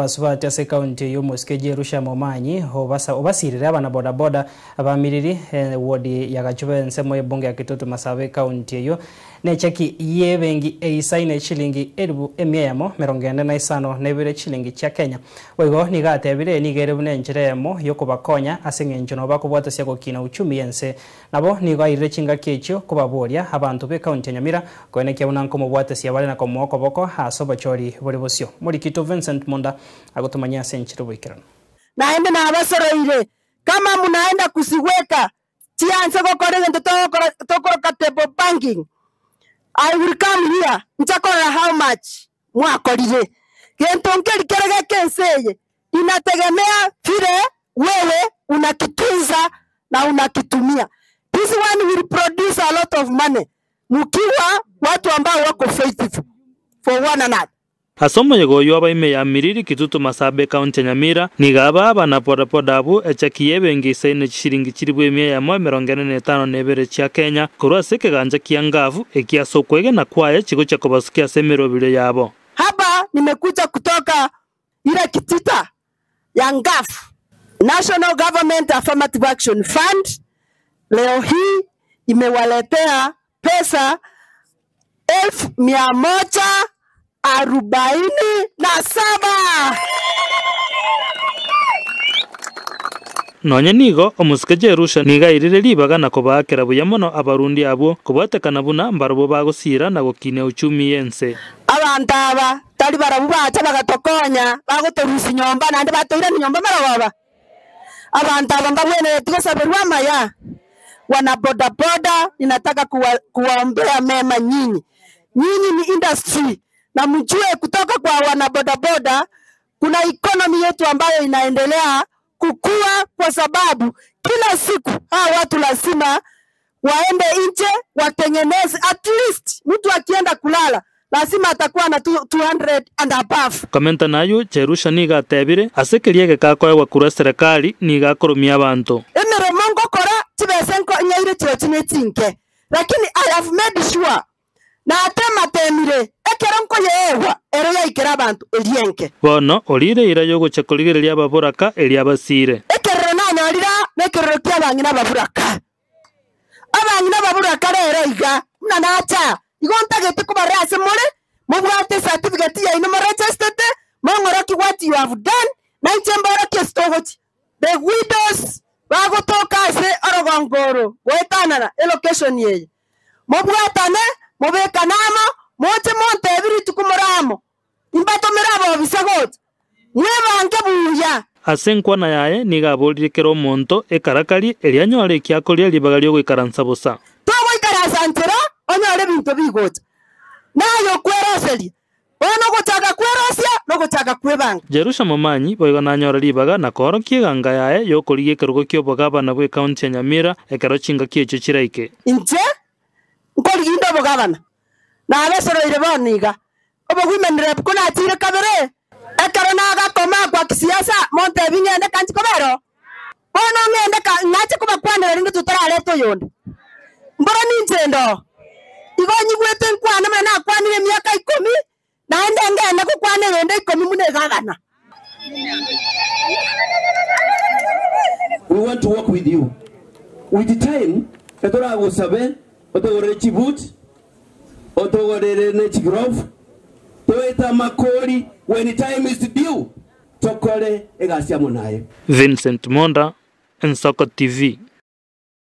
bw'abasubati ase ekaunti eyio omosike Jerusha Momanyi obasa obasirire abana boda boda abamiriri ewodi ya Gachuba ensemo y'ebunge ya Kitutu Masaba ekaunti eyio necheki y'ebenki eisaine chilingi elibu emia eyemo merongo ene na isano na ibere chilingi chia Kenya. Boigo nigo atebire nigo ere buna enchera eyemo y'okobakonya ase eng'encho nabo bakobwatasia gokina uchumi y'ense Nabo nigo airire chingaki echio kobaboria abanto b'ekaunti ya Nyamira koenekia buna nkomobwatesia bare na komoa okoboko ase obochori bore bosio. Morikito Vincent Monda agotomanyia ase enchera oboikeranu. Naende nabasoroire, kama munaenda kusigweka, chianse gokora egento togokora tokoroka table banking, I will come here nche korora how much mwakorire. Gento nkeri kere geke ense eye, inategemea vile wewe unakitunza na unakitumia. This one will produce a lot of money mukiwa watu ambao wako faithful for one another. Ase omoyega oyio abaime ya Miriri Kitutu Masabe ekaunti ya Nyamira nigo aba abana bodaboda abwo echeki y'ebenki isaine chishiringi chilifu emia eyemo 45 chia Kenya korwa ase ekegancha kia Ngafu eki ase okwegena kwaye chigochia kobasukia ase emeroberio yabo. Hapa nimekuja kutoka ile kitita ya Ngaf, National Government Affirmative Action Fund, leo hii imewaletea pesa 147,000. Nonya nigo, omosike Jerusha nigo airire ribaga na kobaakera buya mono abarundi abwo, kobwatekana buna mbarabwo bagosiira na gokinia uchumi y'ense. Abanto aba tari barabwo bacha bagatokonya, bagotorusia nyomba, naende batoirania nyomba marogoba. Abanto aba mbagwenereti gosaberwa amaya. Wana bodaboda, ninataka kuwa, kuwaombea mema nyinyi. Nyinyi ni industry na mjue kutoka kwa wana bodaboda kuna economy yetu ambayo inaendelea kukua, kwa sababu kila siku hawa watu lazima waende nje watengeneze, at least mtu akienda kulala lazima atakuwa na 200 and above. Komenta nayio, Jerusha nigo atebire, Ase keria egekakoegwa korwa eserekari nigo akoromia abanto. Emeremo ngokora chibesa nko nyaire chirochio ne chinke, lakini I have made sure natematemire ekero nkoyeegwa ero yaikera abanto eria enke. Bono orire eira y'ogochia korigereria ababoraka eria abasiire. Ekerero nanyorire aa nekerero ki'abang'ina ababoraka. Abang'ina ababoraka rero iga, buna nacha aa, igo ntagete kobarora ase more, mobwate ecertificate yaino moregestete, mong'orokie what you have done, nainche mborokie ase togochia. The widows bagotoka ase orogongo oro goetanana elocation eye, mobwatane, mobekane amo, moche montebie rituko more amo, imbatomere abobisa gocha, mwebange buya. Ase enkwana yaye nigo aboririe kera omonto ekarakari, erio anyore eki akoria ribaga ri'ogoikaransa bosa. Togoikaransa nchera onyore ebinto bigocha, naye okweroseria. Bono ogochaka kwerosia nogochaka kwebanga. Jerusha Momanyi boigo nanyore ribaga na koorokia eganga yaye y'okorigia ekerogo ki'obogabana bw'ekaunti ya Nyamira ekero chingaki echio chiraike. Inche nkorigia inde obogabana, nabesoroire bono iga, obowomen rep konachiire kabere, ekero nagakoma kwa kisiasa montebi ng'ende kanchi kobera oo. Bono ng'ende ka ng'ache kobakwanera rinde totarareta oyonde. Mboro ninche inde oo. Igo nyigwete nkwane buna nakwanire emiaka ikomi, naende ngende gokwana eyende ikomi buna egavana. We want to work with you. With time, etoragosabe otogorere chiboot, otogorere ne chiglove, toete amakori when time is due, tokore egasi amo naye. Vincent Monda, Ensoko TV.